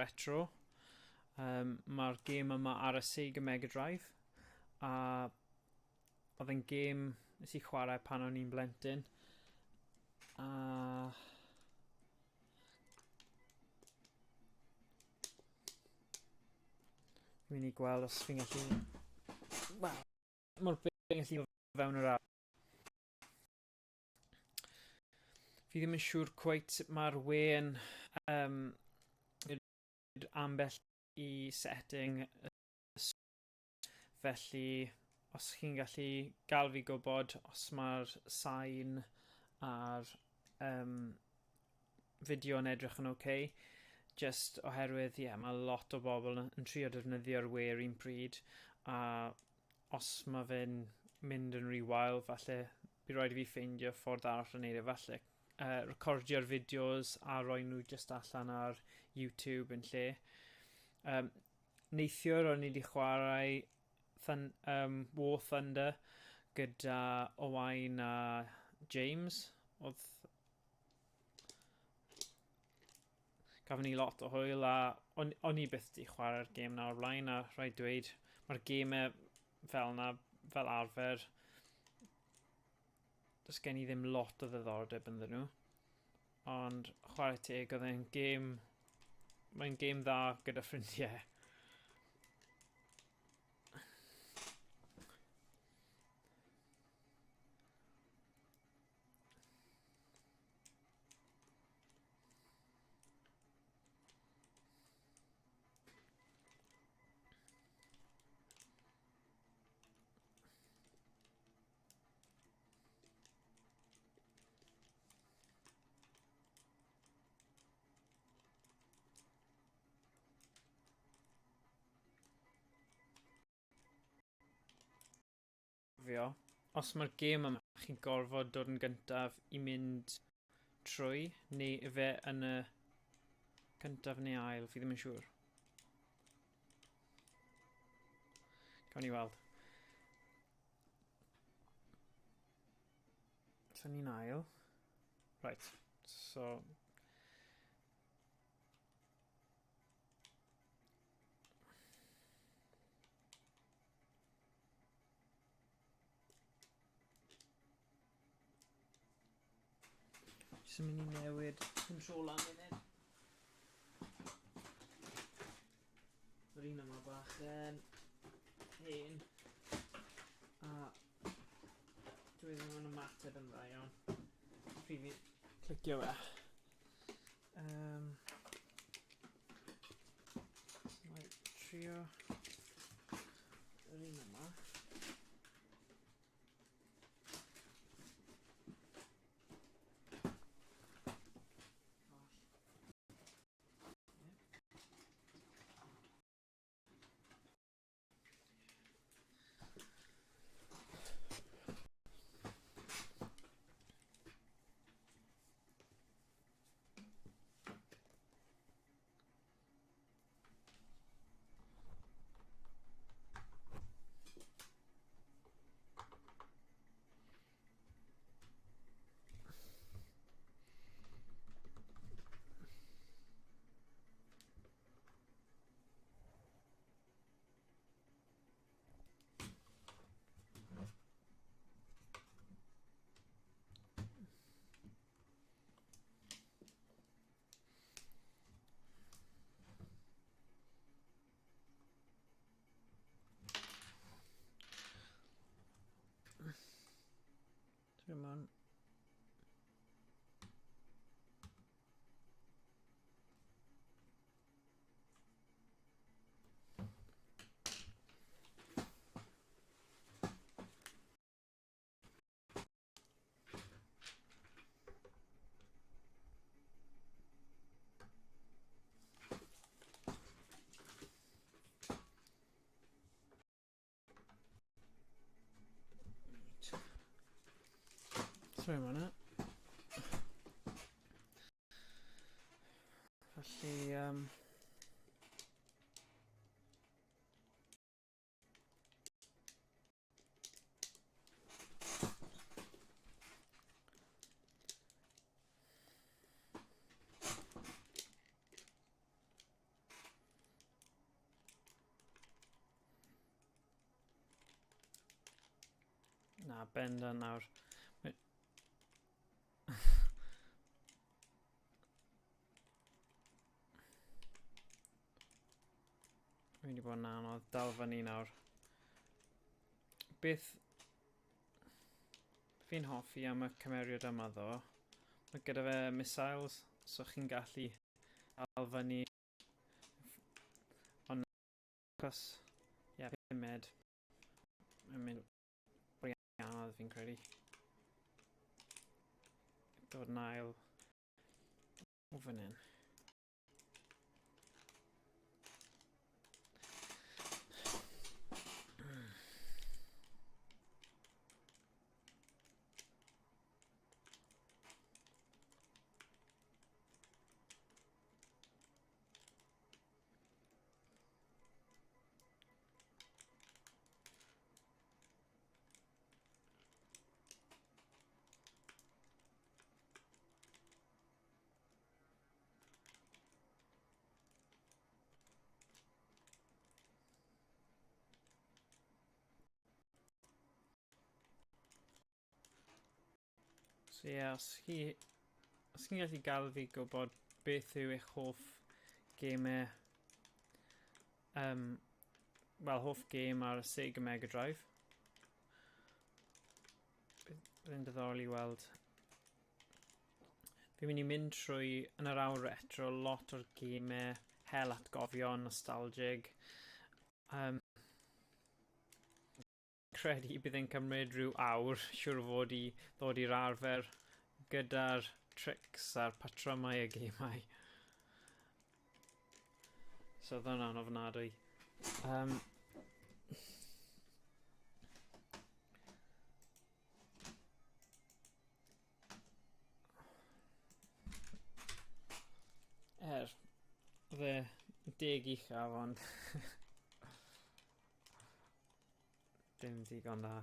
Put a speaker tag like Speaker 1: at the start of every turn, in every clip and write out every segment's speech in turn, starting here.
Speaker 1: retro. Um, Mae'r gêm yma ar y Sega Mega Drive a oedd e'n gêm nes i chwarae pan o'n i'n blentyn. A Fi'n mynd i gweld os fi'n gallu... Wel, mor beth fi'n gallu fewn yr ar. Fi ddim yn siŵr cweit sut mae'r we yn um, ambell i setting felly os chi'n gallu gael fi gwybod os mae'r sain a'r um, fideo yn edrych yn oce, okay, just oherwydd, ie, yeah, mae lot o bobl yn, yn trio defnyddio'r we yr un pryd, a os mae fe'n mynd yn rhy wael, falle bydd rhaid i fi ffeindio ffordd arall o wneud e, falle uh, recordio'r fideos a roi nhw just allan ar YouTube yn lle. Um, neithiwr o'n i wedi chwarae Thun um, War Thunder gyda Owain a James. Oedd... Gafon ni lot o hwyl a o'n, o'n i byth di chwarae'r gêm na o'r blaen a rhaid dweud mae'r gemau fel na fel arfer does gen i ddim lot o ddiddordeb ynddyn nhw. Ond chwarae teg, oedd e'n gêm... Mae'n gêm dda gyda ffrindiau. Fio. Os mae'r gêm yma, chi'n gorfod dod yn gyntaf i mynd trwy, neu ife yn y cyntaf neu ail, fi ddim yn siŵr. Gawn ni weld. So ni'n ail. Right, so... Jyst yn mynd i newid control am munud. Yr un yma bach yn hen. A dwi ddim yn ymateb yn dda iawn. Pryd fi'n clicio fe. Um, right, trio yr un yma. Come on. Sorry am hwnna. Felly, um, Na, bendant nawr. Mynd i bod yn anodd dal fyny nawr. Beth fi'n hoffi am y cymeriad yma ddo, mae gyda fe missiles, so chi'n gallu dal fyny. Ond achos, ie, yeah, pumed, mae'n mynd fwy anodd fi'n credu. Dod yn ail o fan hyn. So ie, yeah, os chi... Os chi'n gallu gael fi gwybod beth yw eich hoff gemau... Um, Wel, hoff gêm ar y Sega Mega Drive. Bydd yn diddorol i weld. Fi'n mynd i mynd trwy, yn yr awr retro, lot o'r gemau, hel atgofion, nostalgic. Credu bydd e'n cymryd rhyw awr, siwr o fod i ddod i'r arfer gyda'r tricks a'r patrymau y gemau. So oedd hwnna'n ofnadwy. Oedd e deg uchaf, ond dim ddigon da.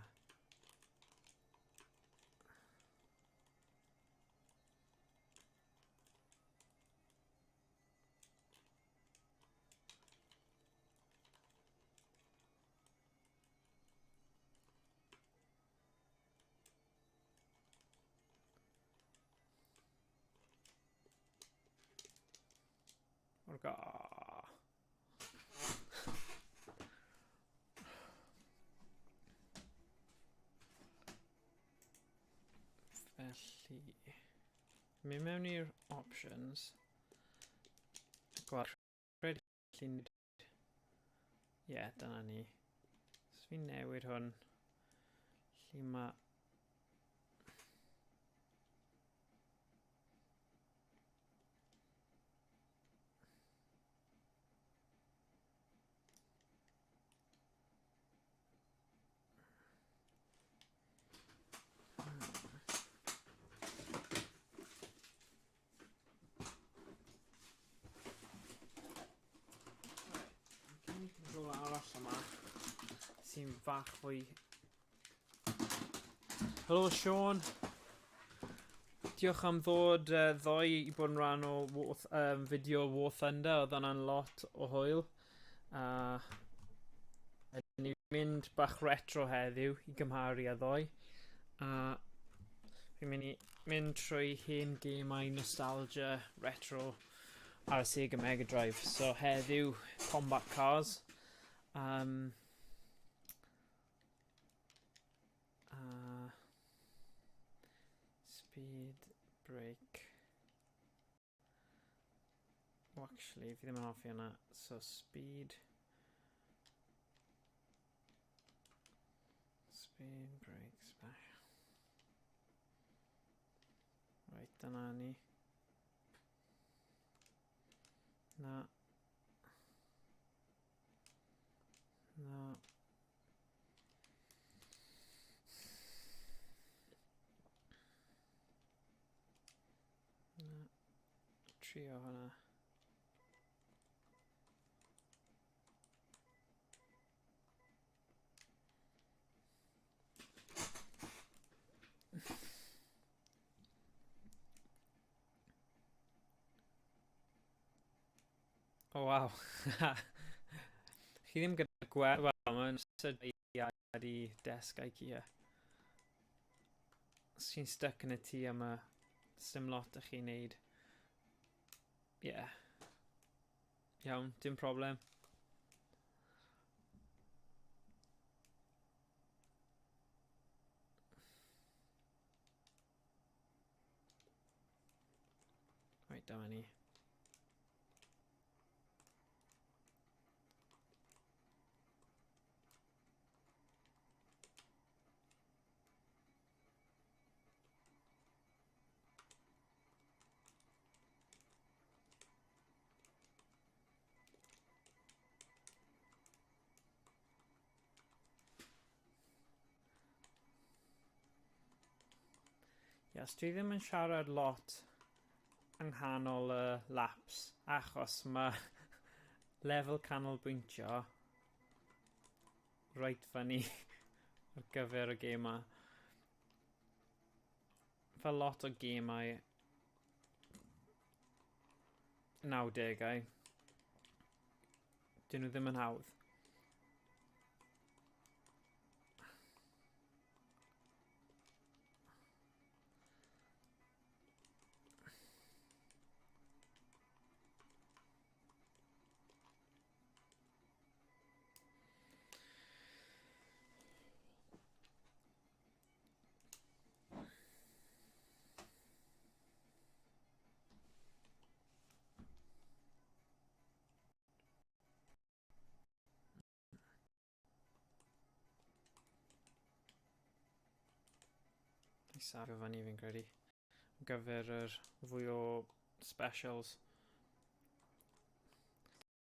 Speaker 1: Orga. Felly, mynd mewn i'r options, gweld credu allu nid... Ie, yeah, dyna ni. So fi'n newid hwn. Lle mae... Control arall yma sy'n fach fwy. Helo Sean! Diolch am ddod ddoe i bod yn rhan o War, fideo War Thunder, oedd hwnna'n lot o hwyl. A ni'n mynd bach retro heddiw i gymharu â ddoe. A fi'n mynd i mynd trwy hen gemau nostalgia retro ar y Sega Mega Drive. So heddiw, Combat Cars. Speed brake. Oh, actually, fi ddim yn hoffi hwnna. So, speed... Speed brake smash. Right, dyna ni. Na. Na. Na. Trio hwnna. Oh, waw. Chi ddim gyda gwer... Wel, mae'n sydiad i desg IKEA. Os chi'n stuck yn y tŷ am y... Sim lot ych chi'n neud. Yeah. Iawn, dim problem. Right, dyma ni. Yes, dwi ddim yn siarad lot yng nghanol y laps achos mae lefel canolbwyntio reit fyny ar gyfer y gêm 'ma. Fel lot o gemau 90au, dyn nhw ddim yn hawdd. I safio fyny fi'n credu. Ar gyfer yr fwy o specials.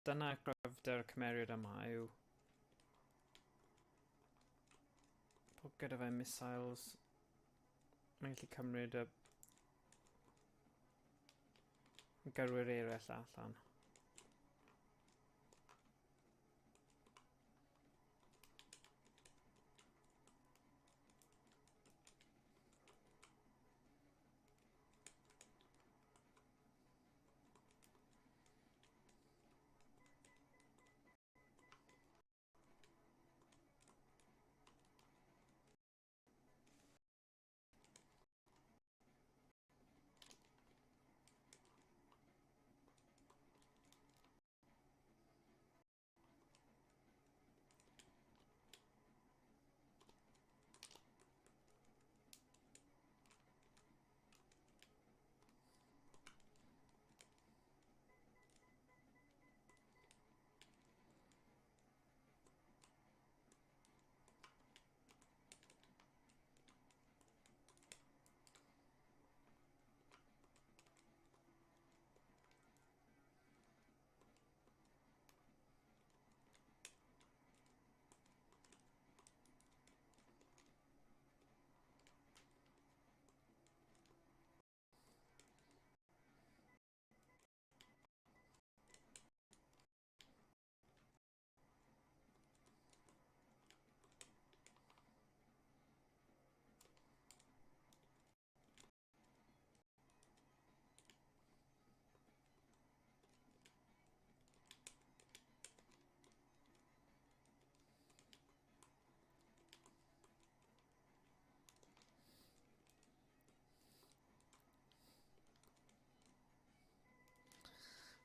Speaker 1: Dyna gryfder y cymeriad yma yw bod gyda fe missiles. Mae'n gallu cymryd y gyrwyr eraill allan.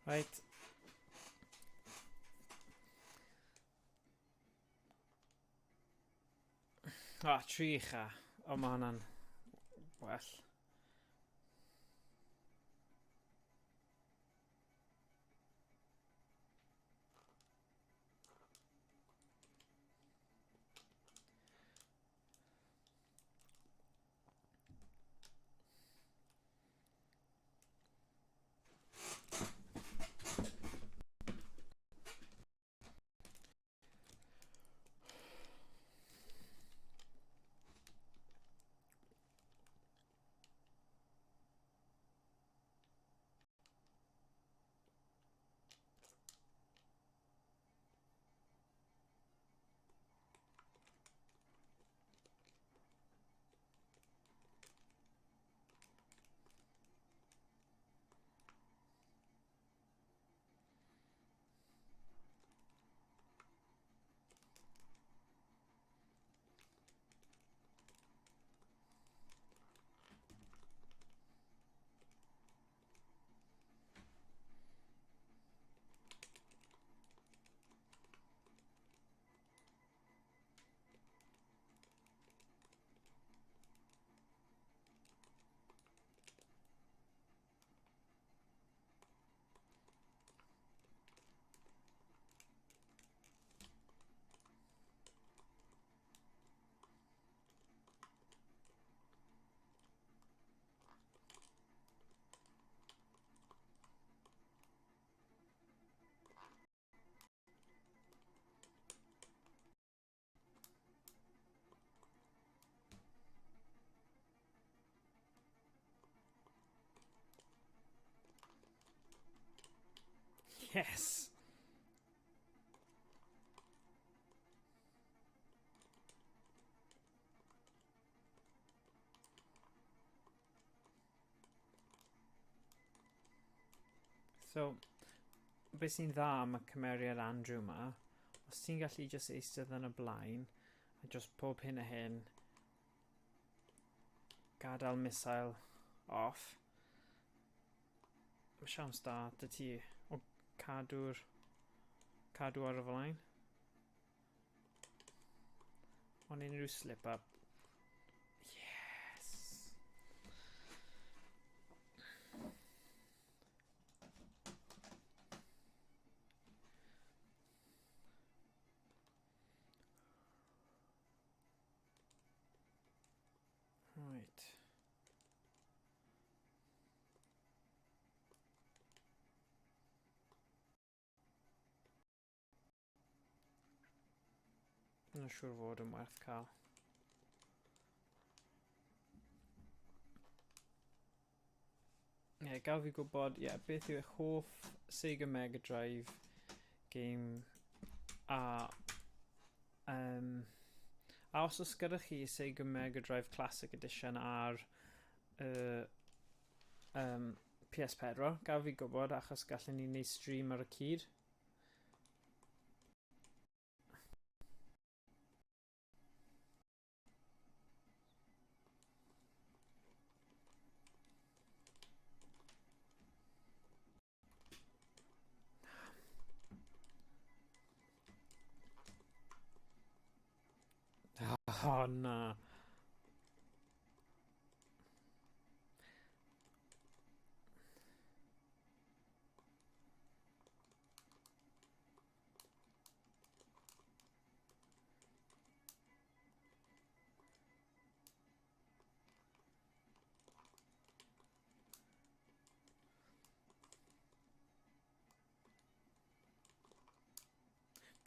Speaker 1: Right. Ah, tri ucha. O, mae hwnna'n well. Yes! So, beth sy'n dda am y cymeriad Andrew yma, os ti'n gallu just eistedd yn y blaen, a just pob hyn a hyn, gadael missile off, mae siawns da dy ti o cadw'r cadw ar y flaen. Ond unrhyw slip up. Yes! Right. Yna siŵr fod yn werth cael. Ie, yeah, gael fi gwybod, ie, yeah, beth yw eich hoff Sega Mega Drive game a um, a os oes gyda chi Sega Mega Drive Classic Edition ar y um, PS4, gael fi gwybod achos gallwn ni wneud stream ar y cyd. Oh, na.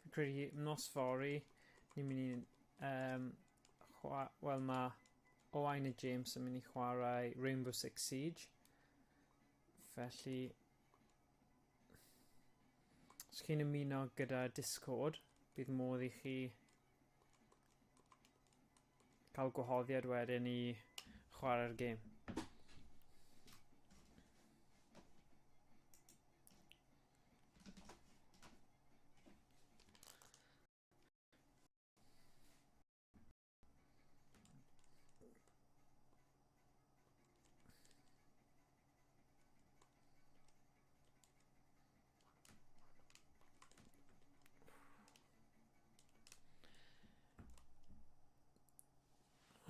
Speaker 1: Fi'n credu nos fory, ni'n mynd i... Um, Wel, mae Owain a James yn mynd i chwarae Rainbow Six Siege. Felly, os chi'n ymuno gyda Discord, bydd modd i chi cael gwahoddiad wedyn i chwarae'r gêm.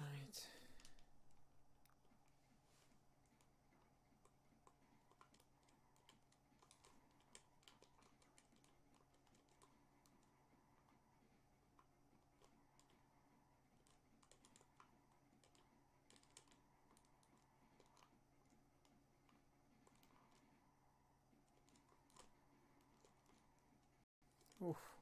Speaker 1: Right. Oof.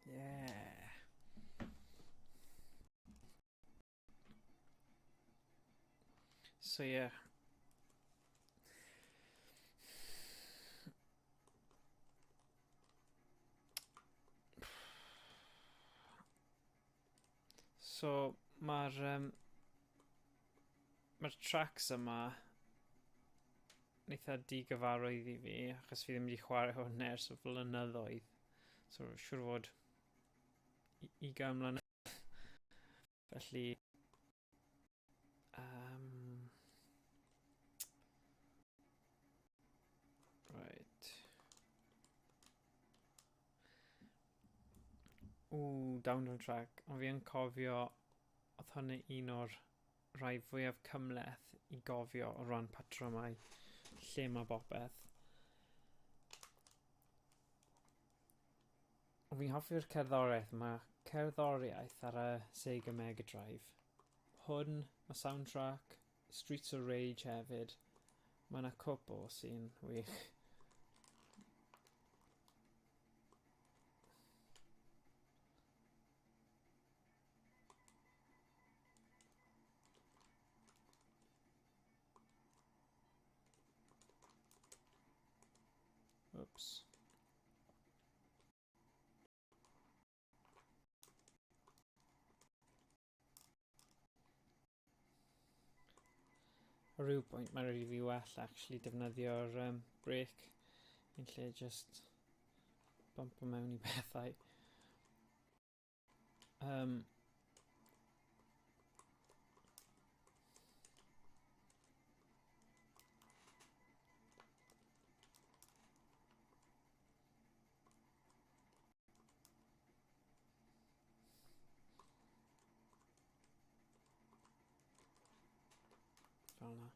Speaker 1: Yeah. So yeah. So So mae'r um, mae'r tracks yma yn eitha digyfarwydd i fi, achos fi ddim wedi chwarae hwn ers y flynyddoedd. So siŵr fod 20 mlynedd. Felly, right. Ww, downhill track. Ond fi yn cofio, oedd hwnna un o'r rhai fwyaf cymhleth i gofio o ran patrymau lle mae bopeth. Ond fi'n hoffi'r cerddoriaeth. Mae cerddoriaeth ar y Sega Mega Drive. Hwn, mae soundtrack, Streets of Rage hefyd. Mae yna cwpl sy'n wych. Oops. Ar ryw bwynt mae'n rhaid i fi well actually defnyddio'r um, brake yn lle just bumpo mewn i bethau. Fel yna.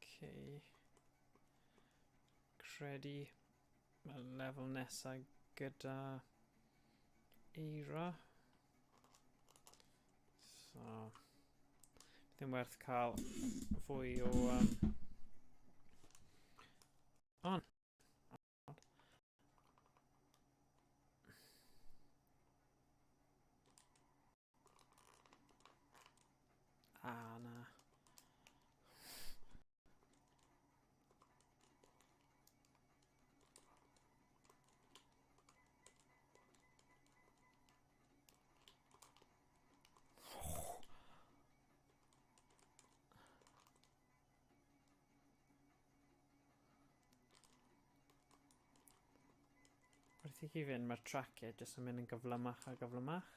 Speaker 1: Okay. Credu mae'r lefel nesaf gyda eira. So, bydd yn werth cael fwy o... on. Ah, na. Wrth i chi fynd, mae'r traciau jyst yn mynd yn gyflymach a gyflymach.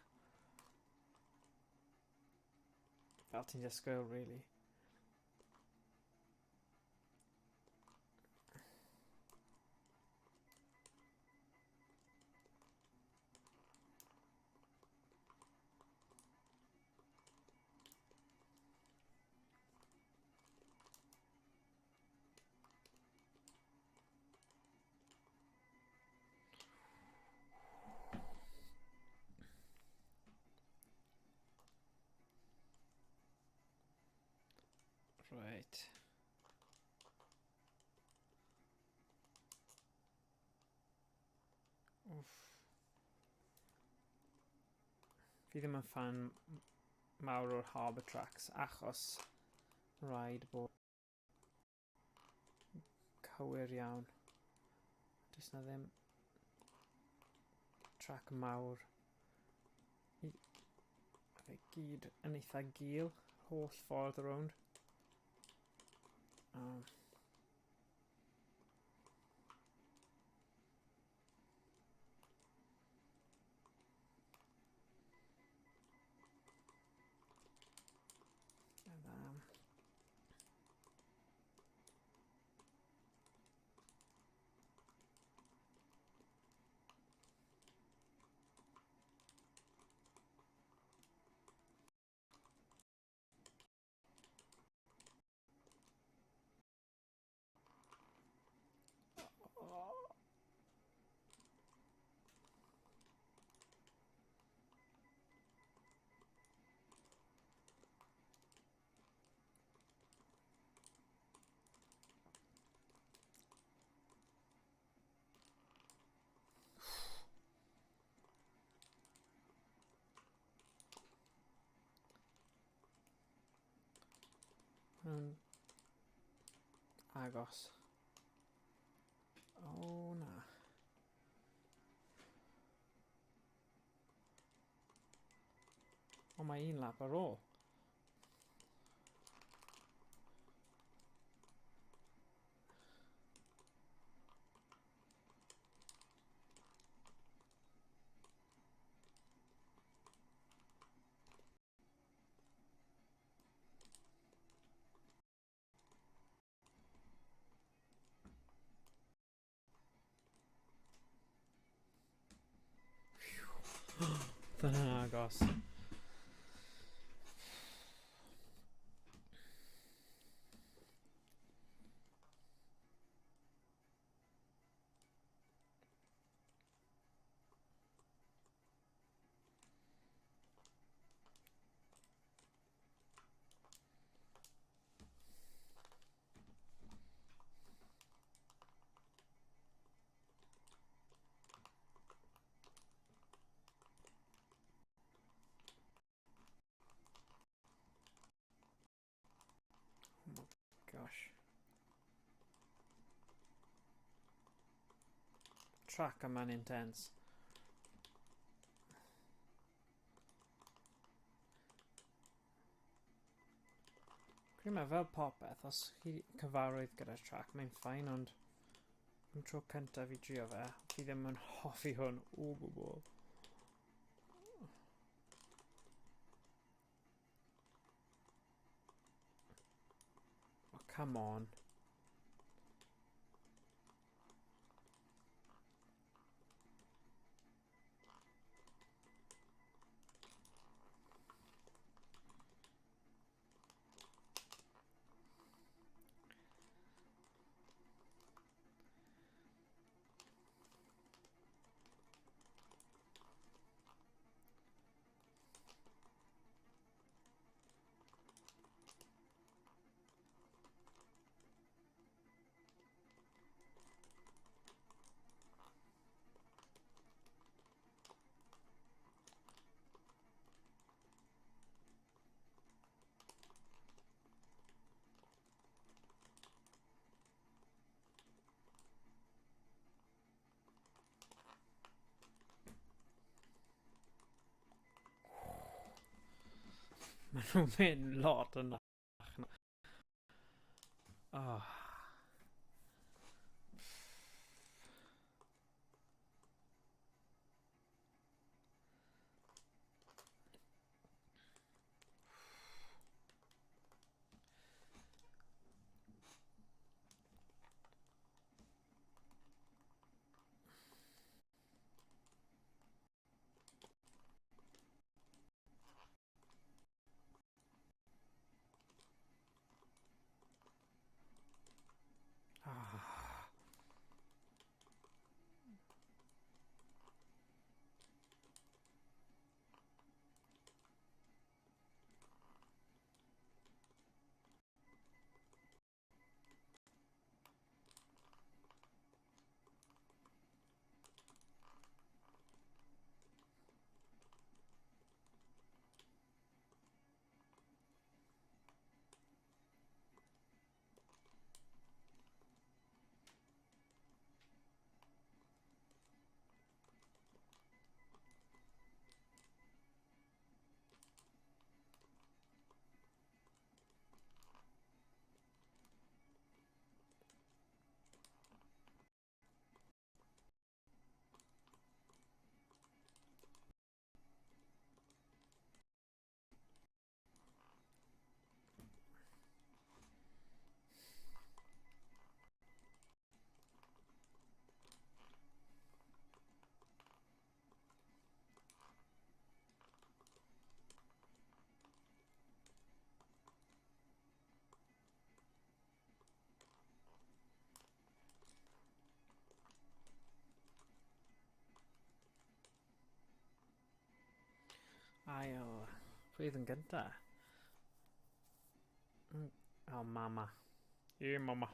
Speaker 1: Fel ti'n disgwyl, really. Right. Wff. Fi ddim yn fan mawr o'r Harbour Tracks achos rhaid bod cywir iawn. Does na ddim track mawr. I, fe gyd yn eitha gul, holl ffordd rownd. Mae'n agos. O, oh, na. O, mae un lap ar ôl. Dyna'n agos. Oh my gosh. Track yma'n intense. Credu mae fel popeth, os chi cyfarwydd gyda'r track, mae'n ffain, ond am tro cyntaf i drio fe, fi ddim yn hoffi hwn o gwbl. Oh, come on. Maen nhw'n mynd lot yn fach na. Oh. Ah. Ail. Pwy oedd yn gynta? Oh, mama. Ie, mama.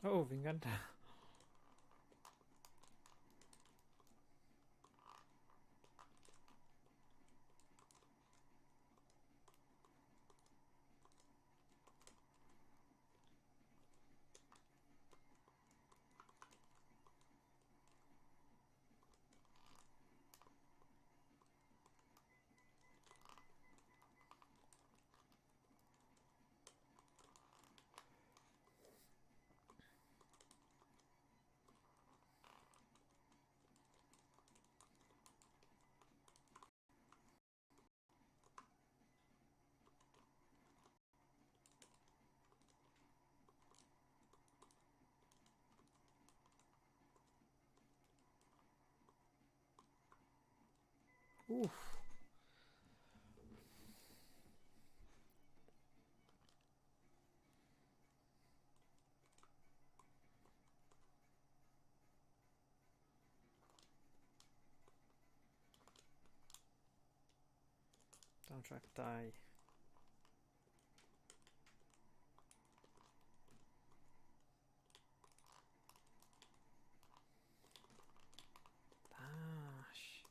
Speaker 1: O, fi'n gyntaf. Wff. Down track 2. Dash.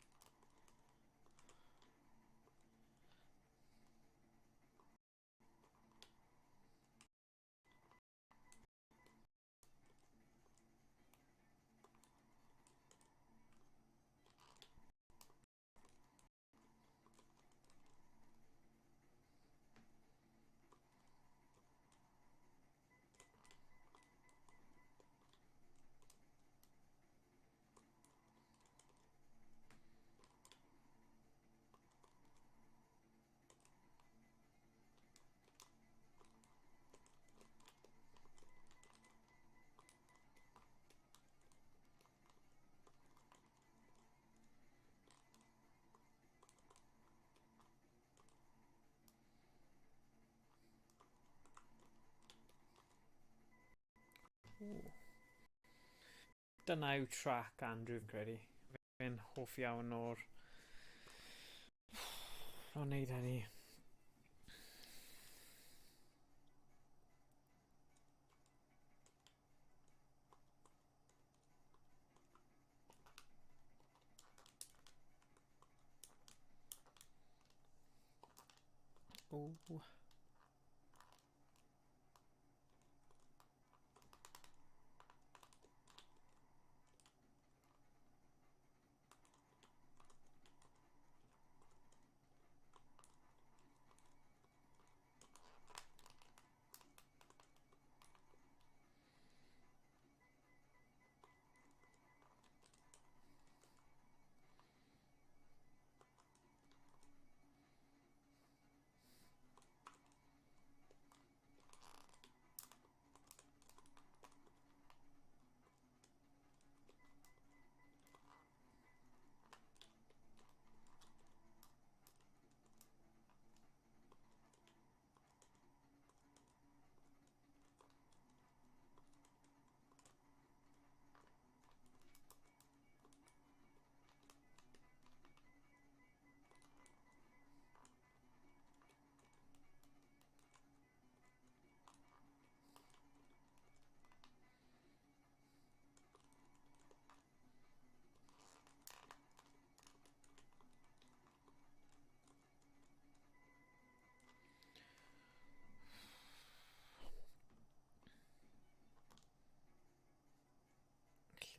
Speaker 1: Ooh. Dyna yw track Andrew, fi'n credu. Fi'n hoff iawn o'r o wneud hynny. Ooh.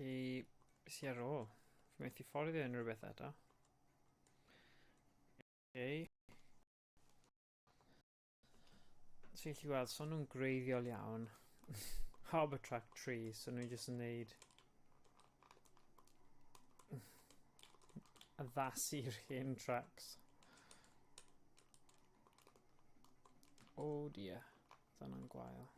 Speaker 1: Felly, beth sy'n ar ôl? Fi methu ffordd i unrhyw beth eto. Okay. So chi'n gallu gweld, so nhw'n greiddiol iawn. Harbour Track 3, so nhw'n jyst yn neud addasu'r hen tracks. Oh dear, dyna'n gwael.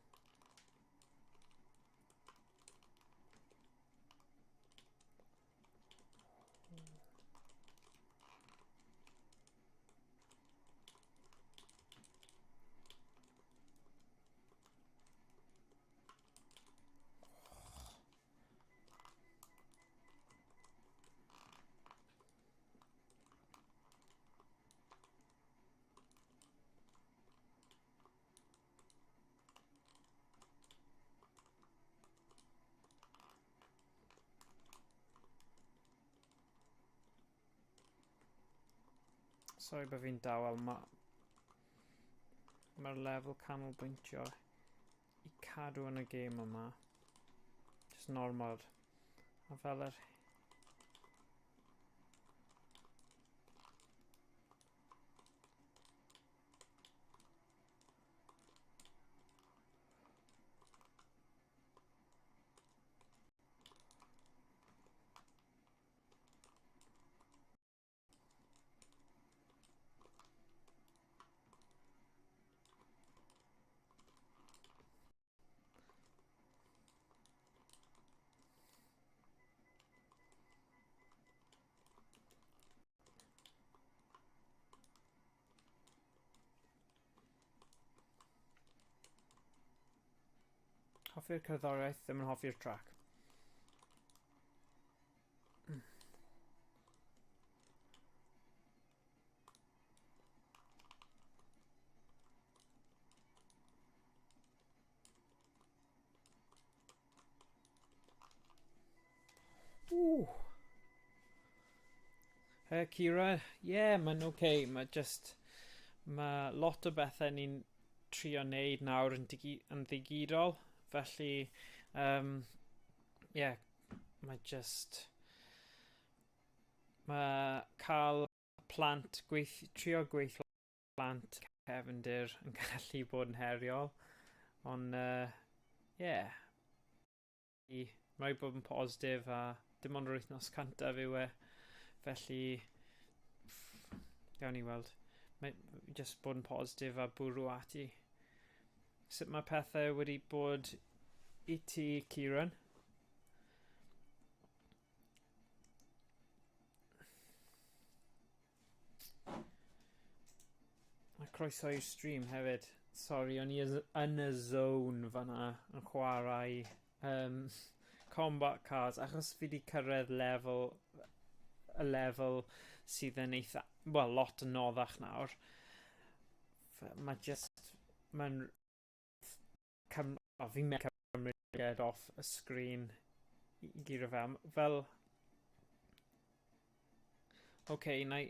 Speaker 1: Sorry bod fi'n dawel, mae mae'r lefel canolbwyntio i cadw yn y gêm yma. Just normal. A fel yr Hoffi'r cerddoriaeth, ddim yn hoffi'r track. Ooh. Hey, Kira, yeah, mae'n oce. Okay. Mae just... Mae lot o bethau ni'n trio wneud nawr yn, digi yn ddigidol. Felly, um, yeah, mae just... Mae cael plant, gweith, trio gweithio plant cefndir yn gallu bod yn heriol. Ond, yeah. I, mae rhaid bod yn positif a dim ond yr wythnos cyntaf yw e. Felly, gawn ni weld. Mae just bod yn positif a bwrw ati. Sut mae pethau wedi bod i ti, Kieran? A croeso i'r stream hefyd. Sorry, o'n i yn y zone fanna yn chwarae um, Combat Cars, achos fi wedi cyrraedd lefel, y lefel sydd yn eitha, wel, lot yn noddach nawr. Mae just, mae'n cym... O, fi'n meddwl cymryd get off y sgrin i guro fe. Fel... Oce, okay, na i...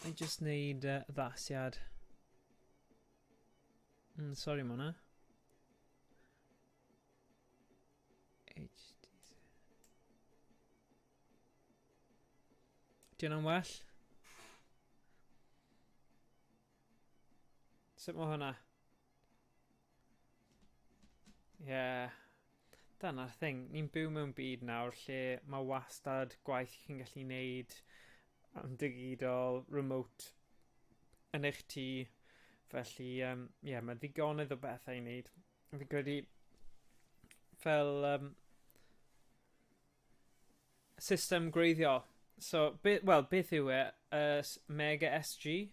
Speaker 1: Na i just neud ddasiad. Sorry am hwnna. HD... Di hwnna'n well? Sut mae hwnna? Ie. Yeah. Dyna'r thing. Ni'n byw mewn byd nawr lle mae wastad gwaith chi'n gallu neud am digidol, remote, yn eich tŷ. Felly, ie, yeah, mae ddigonedd o bethau i wneud. Fi'n credu fel system gwreiddiol. So, be, wel, beth yw e? Mega SG,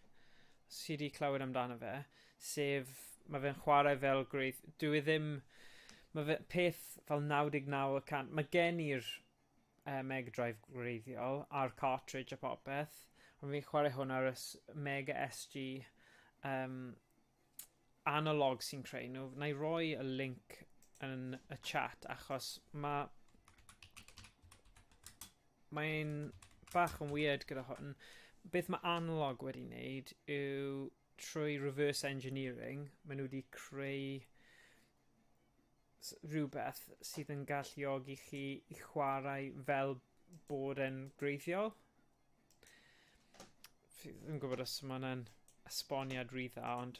Speaker 1: sydd wedi clywed amdano fe, sef, mae fe'n chwarae fel gwreidd... Dwi e ddim... Mae fe peth fel 99%. Mae gen i'r Mega Drive gwreiddiol a'r cartridge a popeth, ond fi'n chwarae hwn ar y Mega SG analog sy'n creu nhw. Na i roi y link yn y chat achos mae mae'n bach yn weird gyda hwn. Beth mae analog wedi wneud yw trwy reverse engineering, maen nhw wedi creu rhywbeth sydd yn galluogi chi i chwarae fel bod e'n greiddiol. Fi ddim yn gwybod os mae hwnna'n esboniad rhy dda, ond...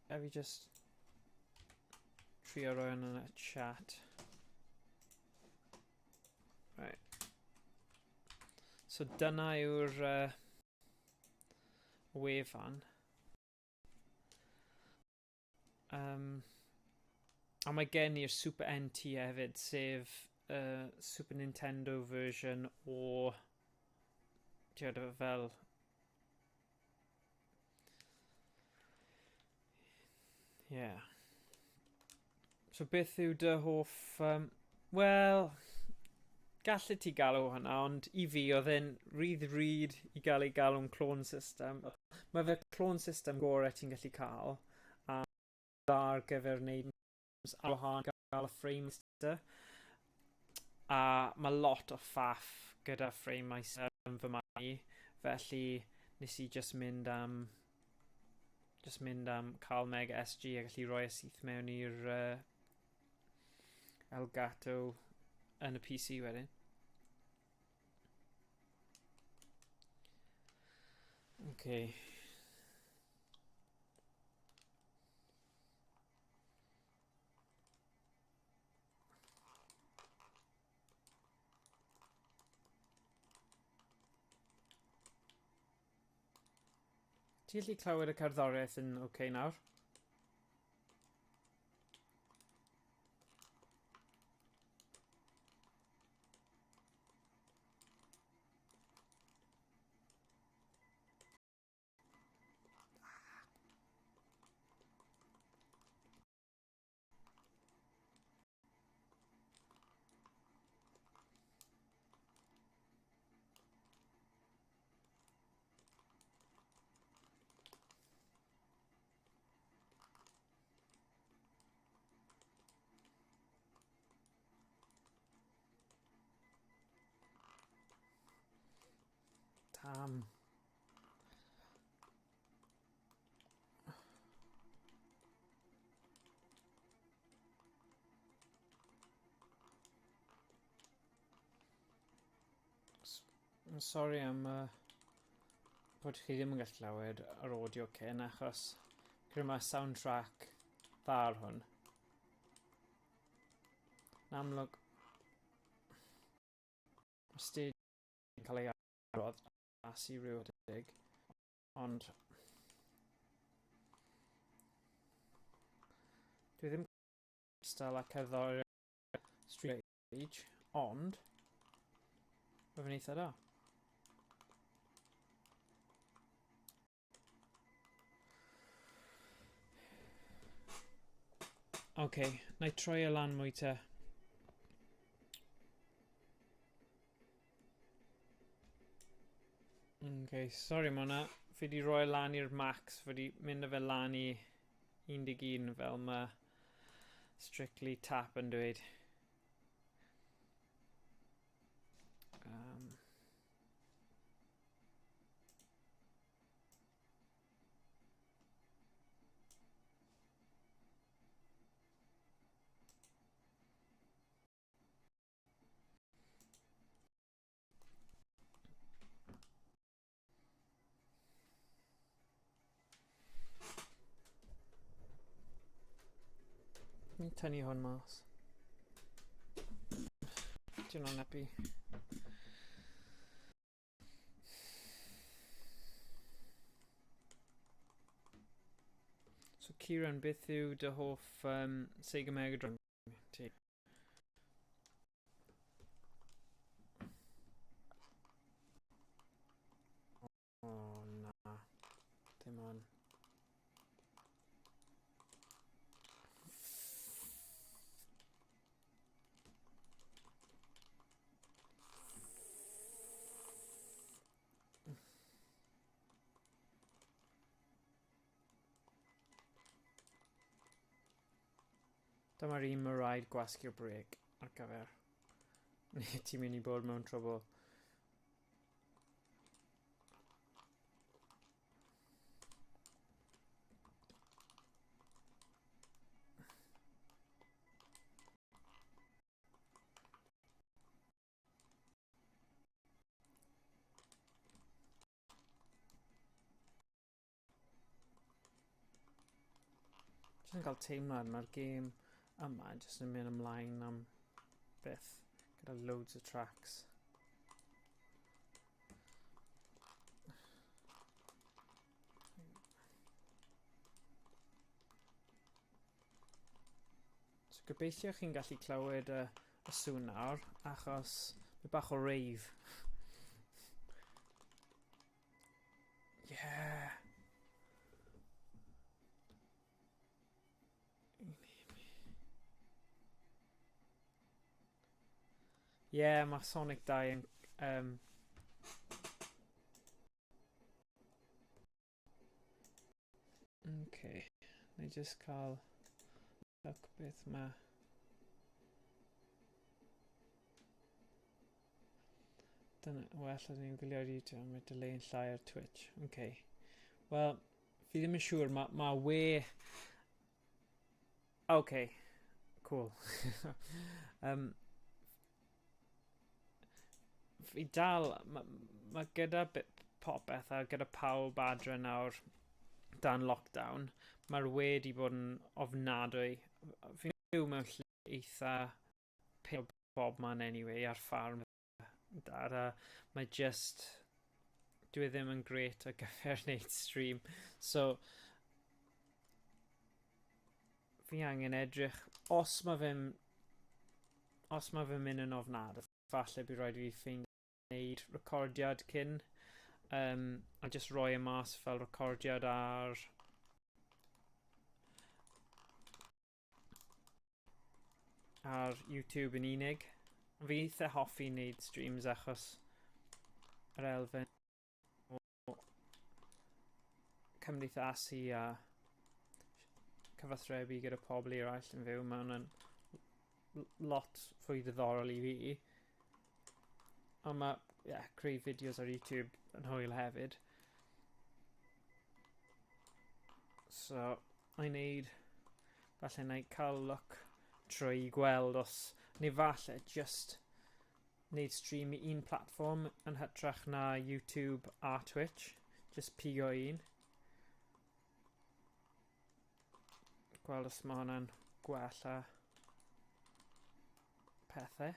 Speaker 1: A fi just trio roi hwn yn y chat. Right. So dyna yw'r wefan. A mae gen i'r Super NT hefyd, sef Super Nintendo version o... Ti'n fel... Yeah. So beth yw dy hoff... Wel, gallet ti galw hwnna, ond i fi oedd e'n rhy ddrud i gael ei galw'n clone system. Mae fe clone system gorau ti'n gallu cael, a dda ar gyfer wneud ar wahân gael y frame master. A mae lot o faff gyda frame isel yn fy marn i, felly nes i just mynd am just mynd am cael Mega SG a gallu rhoi e syth mewn i'r uh, Elgato yn y PC wedyn. Okay. Ti'n gallu clywed y cerddoriaeth yn oce okay nawr? Tam. Sorry am uh, bod chi ddim yn gallu clywed yr audio cyn achos credu mae soundtrack dda ar hwn. Yn amlwg, mae stage yn cael ei adrodd as i ryw adeg, ond dwi ddim cystal â cerddoriaeth Street Rage, ond mae fe'n eitha da. Ok, na i troi e lan mwy te. Ok, sorry am hwnna. Fi di roi lan i'r max, fi di mynd â fe lan i 11 fel mae Strictly Tap yn dweud. Um, Ni'n tynnu hwn mas. Dwi'n o'n happy. So Kieran, beth yw dy hoff um, Sega Mega Drive ti? O, na. Dim ond. Dyma'r un mae rhaid gwasgu'r brêc ar gyfer. Neu ti'n mynd i bod mewn trwbl. Jyst yn cael teimlad mae'r gêm yma jyst yn mynd ymlaen am byth gyda loads o tracks. So gobeithio chi'n gallu clywed y, y sŵn nawr, achos mae bach o rave. Yeah! Yeah, mae Sonic 2 yn... Um, okay. Na i just cael look beth mae... Dyna, well, ydyn ni'n gwylio ar YouTube, mae delay yn llai ar Twitch. OK. Wel, fi ddim yn siŵr, mae ma we... OK, cool. um, fi dal, mae ma gyda popeth a gyda pawb adre nawr dan lockdown, mae'r we di bod yn ofnadwy. Fi'n byw mewn lle eitha pin o bob man anyway ar ffarm dad a mae just dwi e ddim yn great ar gyfer wneud stream. So fi angen edrych os mae fe'n os mae fe'n mynd yn ofnadwy falle bydd rhaid i fi ffeindio wneud recordiad cyn um, a just roi e mas fel recordiad ar ar YouTube yn unig. Fi eitha hoffi wneud streams achos yr elfen o cymdeithasu a cyfathrebu gyda pobl eraill yn fyw. Mae hwnna'n lot fwy diddorol i fi. Ond mae yeah, creu fideos ar YouTube yn hwyl hefyd. So, I wneud, falle na i cael look trwy gweld os, neu falle just wneud stream i un platform yn hytrach na YouTube a Twitch. Just pigo un. Gweld os mae hwnna'n gwella pethau.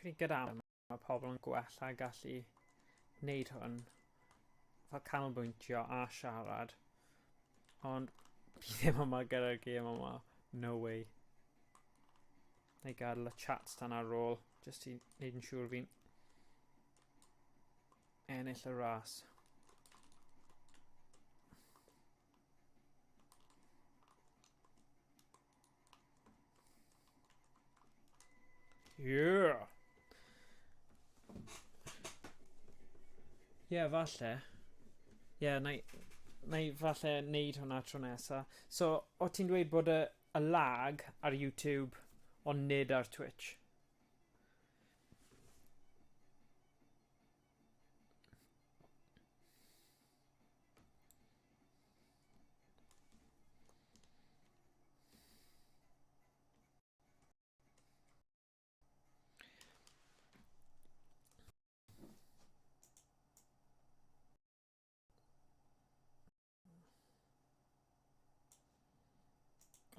Speaker 1: Credu gyda mae pobl yn gwella gallu wneud hwn fel canolbwyntio a siarad ond fi ddim yma gyda'r gêm yma no way neu gadael y chat tan ar ôl jyst i wneud yn siŵr fi'n ennill y ras. Yeah! Ie, yeah, falle. Ie, yeah, na i, na i falle neud hwnna tro nesa. So, o ti'n dweud bod y, y lag ar YouTube, ond nid ar Twitch?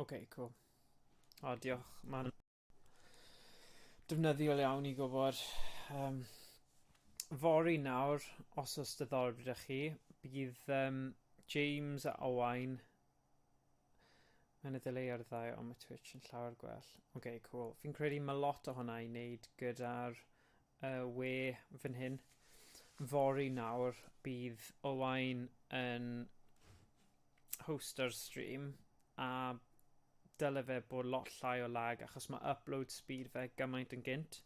Speaker 1: OK, cool. O, diolch. Mae'n defnyddiol iawn i gwybod. Um, fory nawr, os oes diddordeb gyda chi, bydd um, James a Owain Mae'n y delay ar y ddau, ond mae Twitch yn llawer gwell. Oce, okay, cool. Fi'n credu mae lot o hwnna i wneud gyda'r uh, we fan hyn. Fory nawr, bydd Owain yn host ar stream, a dyle fe bod lot llai o lag achos mae upload speed fe gymaint yn gynt.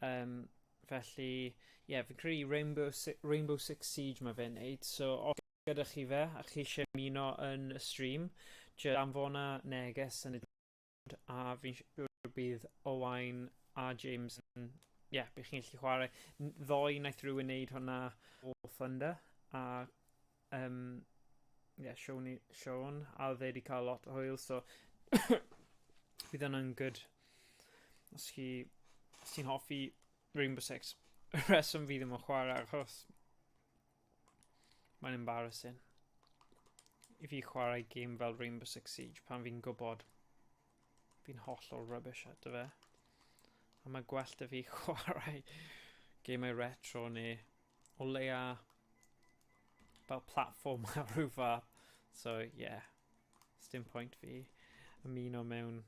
Speaker 1: Um, felly, ie, yeah, fi'n credu Rainbow, si Rainbow Six Siege mae fe'n neud, so os gyda chi fe a chi eisiau ymuno yn y stream, jyst anfona neges yn y a fi'n siŵr bydd Owain a James yn, ie, yeah, bydd chi'n gallu chwarae. Ddoe wnaeth rhywun wneud hwnna o Thunder, a um, yeah, Sean, Sean, a oedd e wedi cael lot o hwyl, so bydd hwnna'n good. Os chi, os ti'n hoffi Rainbow Six, y rheswm fi ddim yn chwarae achos mae'n embarrassing i fi chwarae game fel Rainbow Six Siege pan fi'n gwybod fi'n hollol rubbish ato fe. A mae gwell da fi chwarae gemau retro neu o leia fel platform a rhyw fath. So, yeah, dim pwynt fi ymuno mewn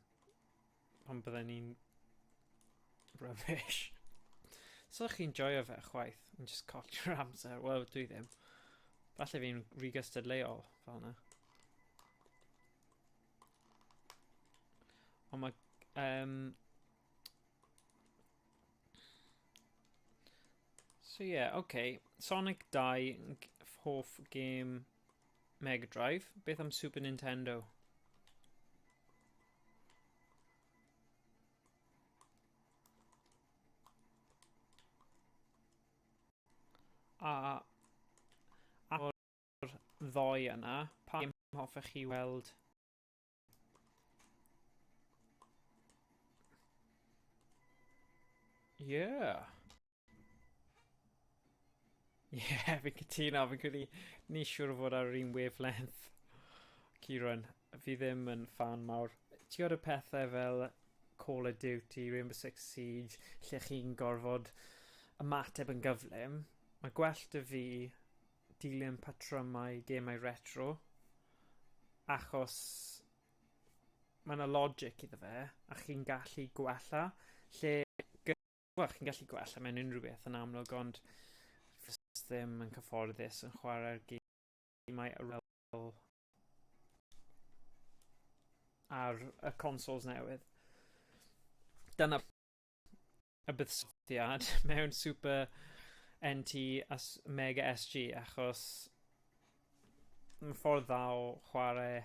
Speaker 1: pan bydden ni'n rubbish. So chi'n joio fe chwaith, yn just colli'r amser. Wel, dwi ddim. Falle fi'n rhy gystadleuol fel yna. Ond mae... So yeah, okay. Sonic 2, hoff game Mega Drive. Beth am Super Nintendo? A o'r ddoi yna, pa gêm hoffech chi weld? Yeah. Yeah, fi'n cytuno, fi'n credu ni siŵr o fod ar yr un wavelength. Kieran, fi ddim yn fan mawr. Ti'n gwybod y pethau fel Call of Duty, Rainbow Six Siege, lle chi'n gorfod ymateb yn gyflym, mae gwell 'da fi dilyn patrymau gemau retro, achos mae yna logic iddo fe, a chi'n gallu gwella, lle, wel, chi'n gallu gwella mewn unrhyw beth yn amlwg, ond ddim yn cyfforddus yn chwarae'r gemau fel ar y consoles newydd. Dyna y buddsoddiad mewn Super NT a Mega SG achos mae'n ffordd dda o chwarae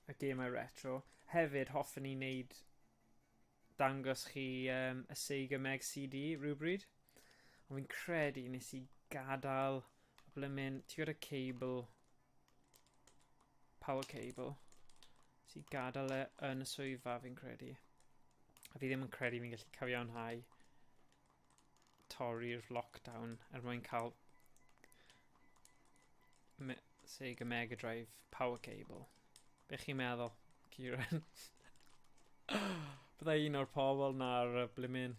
Speaker 1: y gemau retro. Hefyd, hoffwn i wneud dangos chi y Sega Mega CD rhywbryd. Ond fi'n credu nes i gadael y blymyn, ti'n gwybod y cable, power cable, nes i gadael e yn y swyddfa fi'n credu. A fi ddim yn credu fi'n gallu cyfiawnhau torri'r lockdown er mwyn cael Sega Mega Drive power cable. Be chi'n meddwl, Kieran? Byddai un o'r pobl na ar y blimyn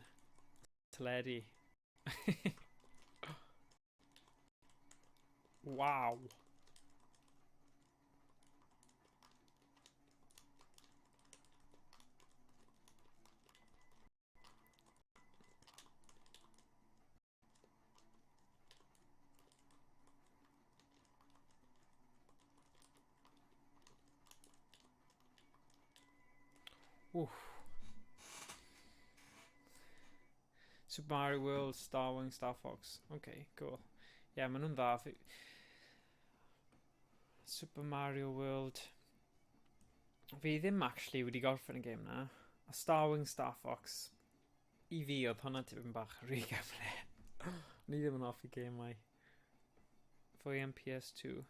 Speaker 1: teledu. Waw. Wff. Super Mario World, Star Wing, Star Fox. OK, cool. Ie, yeah, maen nhw'n dda. Super Mario World. Fi ddim actually wedi gorffen y gêm na. A Star Wing, Star Fox. I fi, oedd hwnna tipyn bach rhy gyfle. Ni ddim yn hoffi gemau. Fwy am PS2.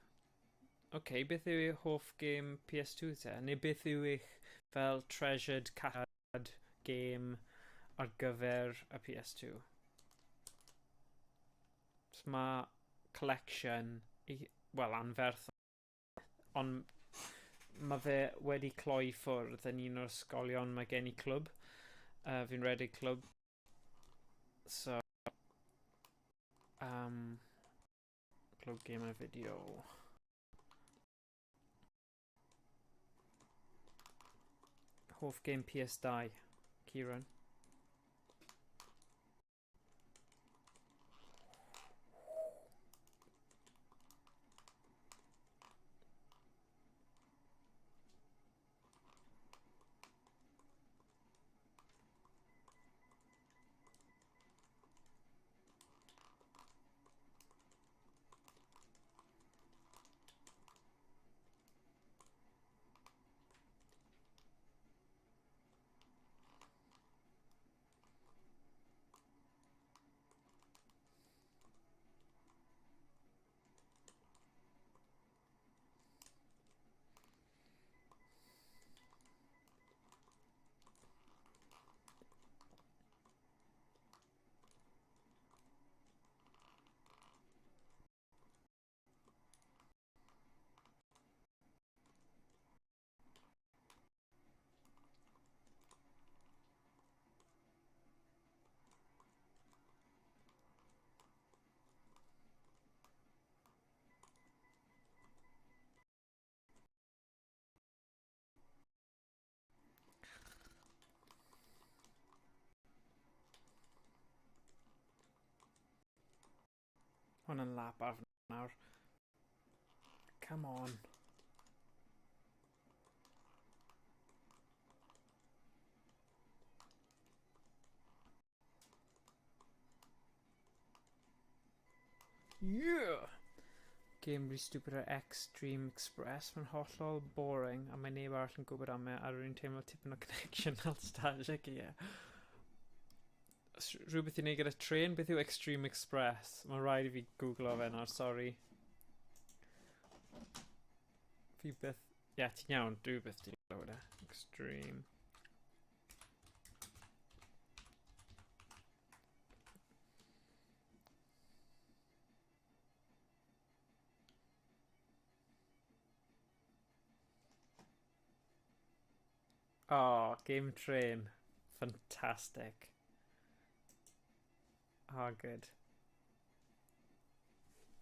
Speaker 1: OK, beth yw eich hoff gêm PS2 te? Neu beth yw eich fel treasured card game ar gyfer y PS2? So mae collection, wel, anferth, ond mae fe wedi cloi ffwrdd yn un o'r ysgolion mae gen i clwb. Fi'n rhedeg clwb. So, clwb gemau fideo. Hoff game PS2, Kieran. Hwn yn lap ar nawr. Come on. Yeah! Game really stupid ar Extreme Express. Mae'n hollol boring a mae neb arall yn gwybod am e a rwy'n teimlo tipyn o connection nostalgic, ie. Yeah. Rhywbeth i wneud gyda tren, beth yw Extreme Express? Mae'n rhaid i fi googlo fe nawr, sori. Fi byth... Ie, yeah, ti'n iawn, dwi byth di glywed e. Extreme. Oh, game train. Fantastic. Oh, good.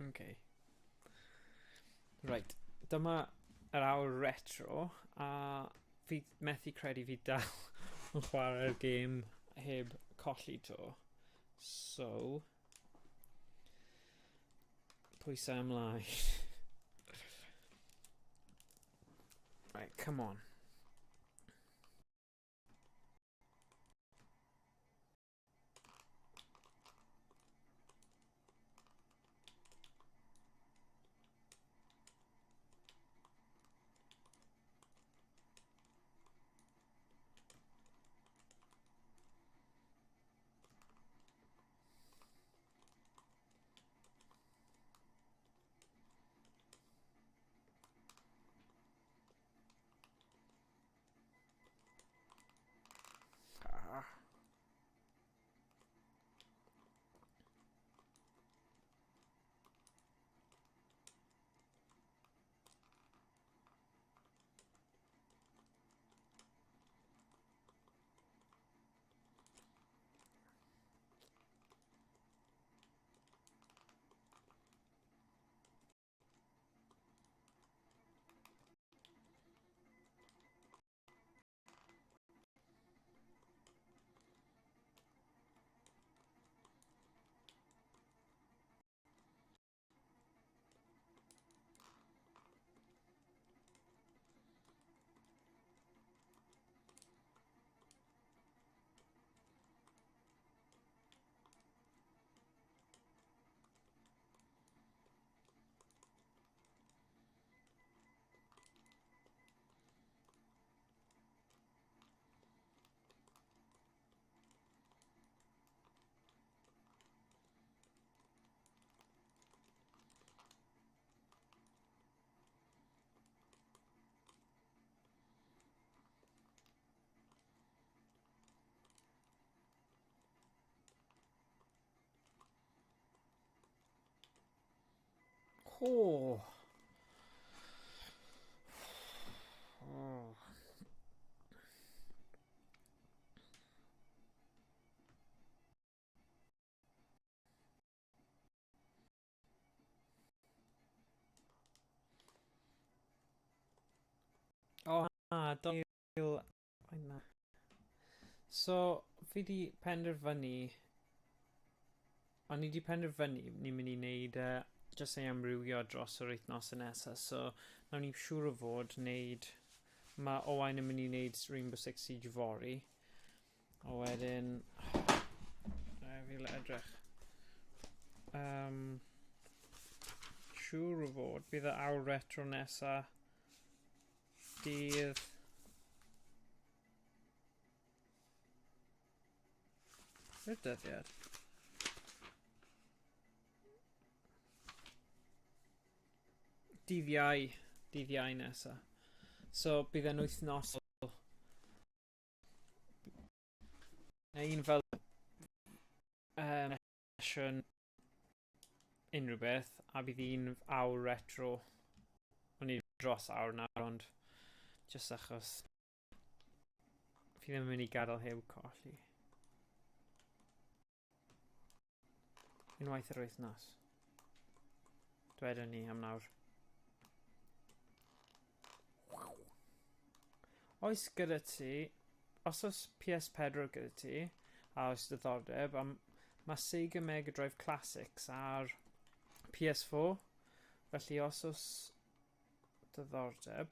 Speaker 1: Okay. Right. Dyma yr awr retro, a fi methu credu fi dal yn chwarae'r gêm heb colli to. So, pwysau ymlaen. Right, come on. Ah. Oh. Oh. O, na, Daniel... Na. So, fi di penderfynu... O'n i di penderfynu ni'n mynd i wneud e jyst ei amrywio dros yr wythnosau nesaf, so nawn ni siŵr o fod wneud... Mae Owain yn mynd i wneud Rainbow Six Siege fory. A wedyn... Fi le edrych. Siŵr o fod, bydd y awr retro nesa dydd... Beth dyddiad? Dydd Iau, dydd Iau nesa. So bydd e'n wythnosol. Neu un fel sesiwn unrhyw beth, a bydd un awr retro. O'n i dros awr nawr, ond jyst achos fi ddim yn mynd i gadael heb colli. Unwaith yr wythnos. Dwedwn ni am nawr. Oes gyda ti, os oes PS4 gyda ti, a oes diddordeb, am, mae Sega Mega Drive Classics ar PS4. Felly os oes diddordeb,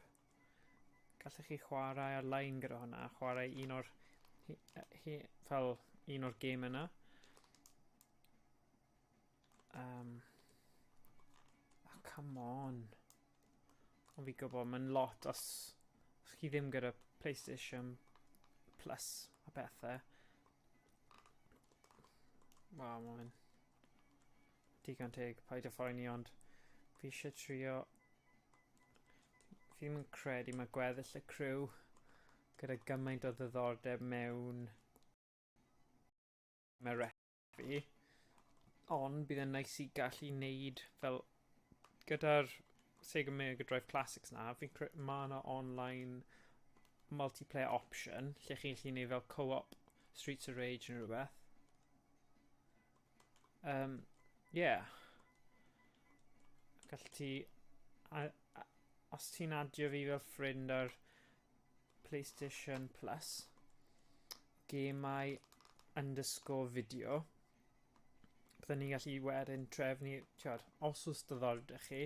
Speaker 1: gallech chi chwarae ar-lein gyda hwnna, chwarae un o'r, he, fel un o'r gêm yna. Um, oh, come on. Ond fi gwybod, mae'n lot os, os chi ddim gyda PlayStation Plus a bethau. Wel, mae'n digon teg, paid â phoeni, ond fi eisiau trio... Fi ddim yn credu mae gweddill y criw gyda gymaint o ddiddordeb mewn fi, ond bydd e'n neis i gallu neud fel gyda'r Sega Mega Drive Classics na, fi'n credu mae yna online multiplayer option lle chi'n gallu neud fel co-op Streets of Rage neu rhywbeth. Um, yeah. Gall ti... A, a, os ti'n adio fi fel ffrind ar PlayStation Plus, gemau underscore video, byddwn ni'n gallu wedyn trefnu, tiod, os oes diddordeb chi,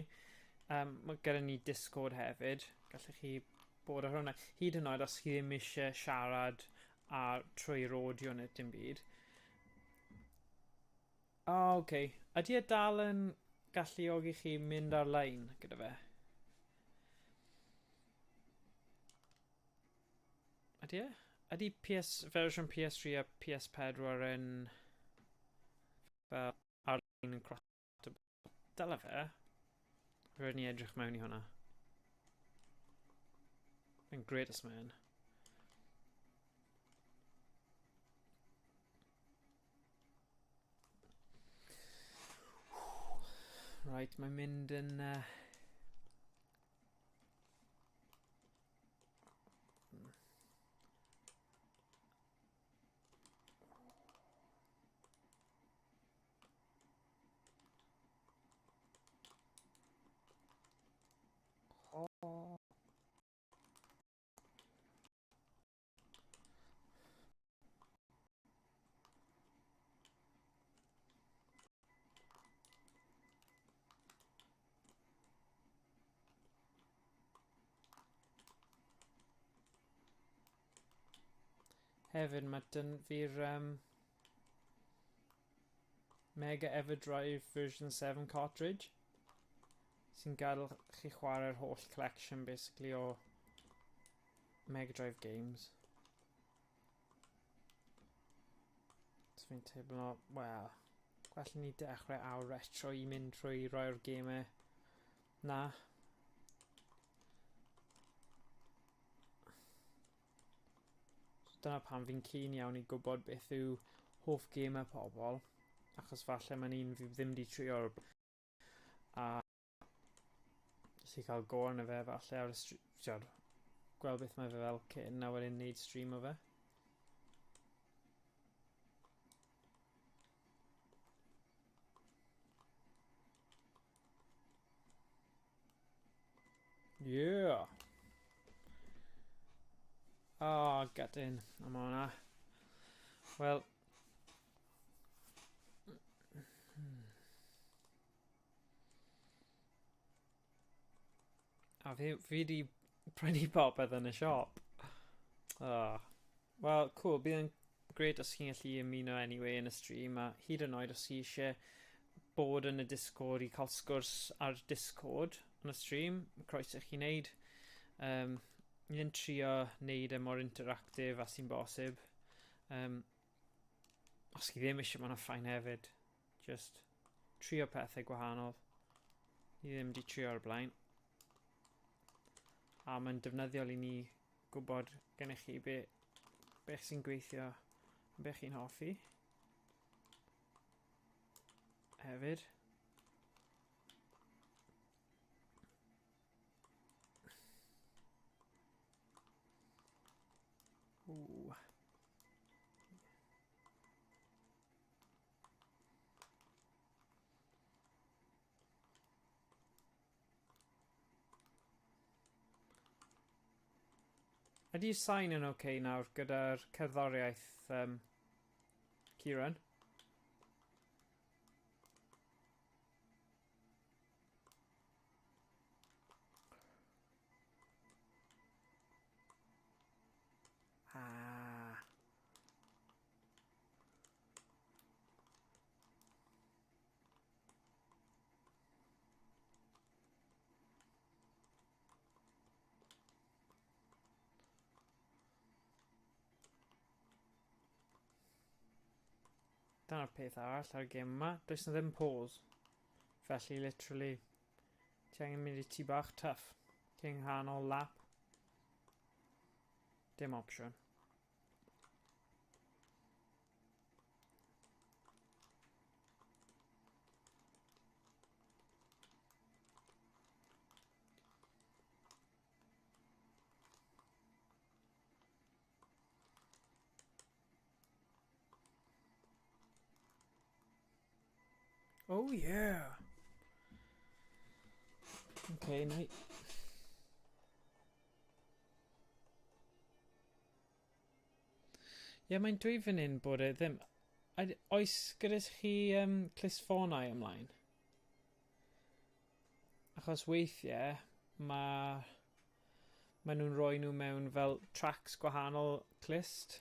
Speaker 1: um, mae gyda ni Discord hefyd, gallech chi bod ar hwnna. Hyd yn oed os chi ddim eisiau siarad a trwy'r audio neu dim byd. O, oh, oce. Okay. Ydy e dal yn galluogi chi mynd ar-lein gyda fe? Ydy e? Ydy PS, fersiwn PS3 a PS4 yn fel ar-lein yn cross Dyle fe. Rhaid ni edrych mewn i hwnna. Mae'n gret os mae'n. Right, mae'n mynd yn... Uh, Oh. Hefyd, mae dyn fi'r um, Mega Everdrive version 7 cartridge sy'n gadael chi chwarae'r holl collection basically o Mega Drive games. So fi'n teimlo, wel, gwell ni dechrau awr retro i mynd trwy rai o'r gemau na. So dyna pam fi'n keen iawn i gwybod beth yw hoff gemau pobl, achos falle mae'n un fi ddim wedi trio o'r a jyst i cael go arno fe falle ar y stream, gweld beth mae fe fel cyn a wedyn neud stream o fe. Yeah. Oh, get in. I'm on hwnna. Wel... A fi, fi di prynu popeth yn y siop. Oh. Wel, cool. Bydd yn great os chi'n gallu ymuno anyway yn y stream a hyd yn oed os chi eisiau bod yn y Discord i cael sgwrs ar Discord yn y stream, croeso i chi wneud. Um, ni'n trio wneud e mor interactive a sy'n bosib. Um, os chi ddim eisiau, mae'n ffain hefyd. Just trio pethau gwahanol. Ni ddim wedi trio o'r blaen. A mae'n defnyddiol i ni gwybod gennych chi be, beth sy'n gweithio a beth chi'n hoffi. Hefyd. Ooh. Ydy sain yn oce okay nawr gyda'r cerddoriaeth, um, Kieran? Dyna'r peth arall ar y gêm yma. Does na ddim pause. Felly, literally, ti angen mynd i ti bach tough. Cyn nghanol lap. Dim opsiwn. Oh yeah! Okay, na i... Ie, yeah, mae'n dweud fan hyn bod e ddim... Oes gyda chi um, clustffonau ymlaen? Achos weithiau mae maen nhw'n rhoi nhw mewn fel tracks gwahanol clust.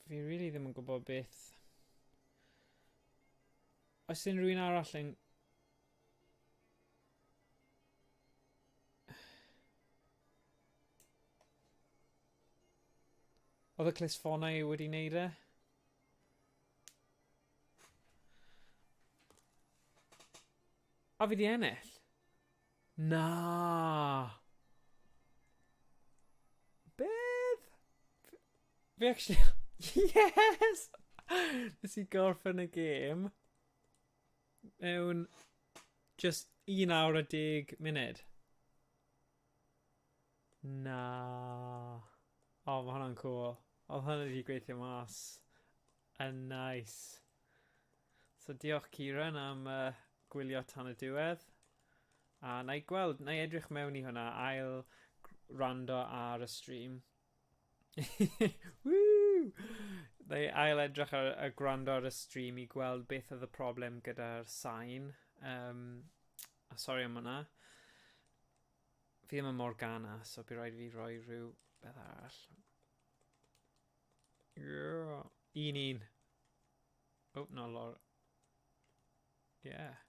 Speaker 1: Fi really ddim yn gwybod beth... Oes unrhyw un arall yn... Oedd y clustffonau wedi wneud e? A fi di ennill? Na! Beth? Fi actually... Yes! Nes i gorffen y gêm mewn just 1 awr a 10 munud. Na. O, mae hwnna'n cool. Oedd hwnna wedi gweithio mas. Yn nice. So diolch Kieran am uh, gwylio tan y diwedd. A na i gweld, na i edrych mewn i hwnna, ail rando ar y stream. Woo! Na i ail edrych ar y gwrando ar y stream i gweld beth oedd y problem gyda'r sain. Um, a sori am hwnna. Fi ddim yn Morgana, so bydd rhaid i fi roi rhyw beth arall. Yeah. Un un. Oh, no, Laura. Yeah.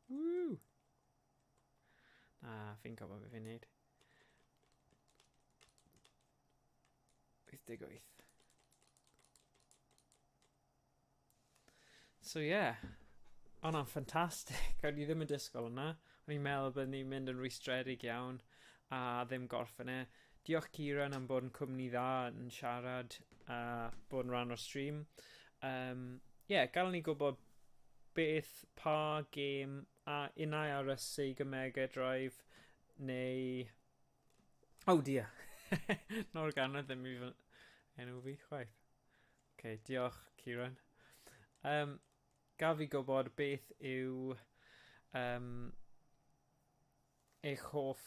Speaker 1: Woo! Na, fi'n gwybod beth fi'n neud. 88. So yeah, hwnna'n ffantastig. O'n i ddim yn disgwyl hwnna. O'n i'n meddwl byddwn ni'n mynd yn rwystredig iawn a ddim gorffen e. Diolch Kieran am bod yn cwmni dda yn siarad a bod yn rhan o'r stream. Um, yeah, gallwn ni gwybod beth, pa gêm a unai ar y Sega Mega Drive neu... Oh dear! Norgan ddim i fy enw fi chwaith. Ok, diolch Kieran. Um, gaf fi gwybod beth yw um, eich hoff...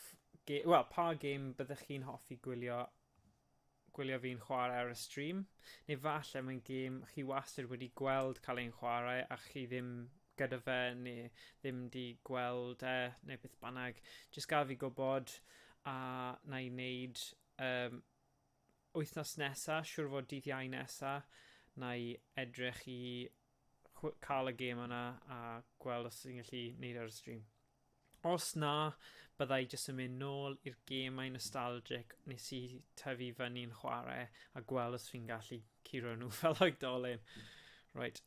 Speaker 1: Wel, pa gêm byddech chi'n hoffi gwylio, gwylio fi'n chwarae ar y stream? Neu falle mae'n gêm chi wastad wedi gweld cael ein chwarae a chi ddim gyda fe neu ddim di gweld e neu beth bynnag. Jyst gaf fi gwybod a na i wneud um, wythnos nesa, siŵr fod dydd Iau nesa, na i edrych i cael y gêm yna a gweld os ydyn gallu neud ar y stream. Os na, byddai jyst yn mynd nôl i'r gemau nostalgic nes i tyfu fyny'n chwarae a gweld os fi'n gallu curo nhw fel oedolyn. Right.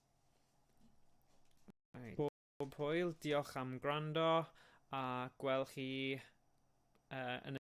Speaker 1: Right. Pob hwyl, diolch am gwrando a gweld chi uh, yn y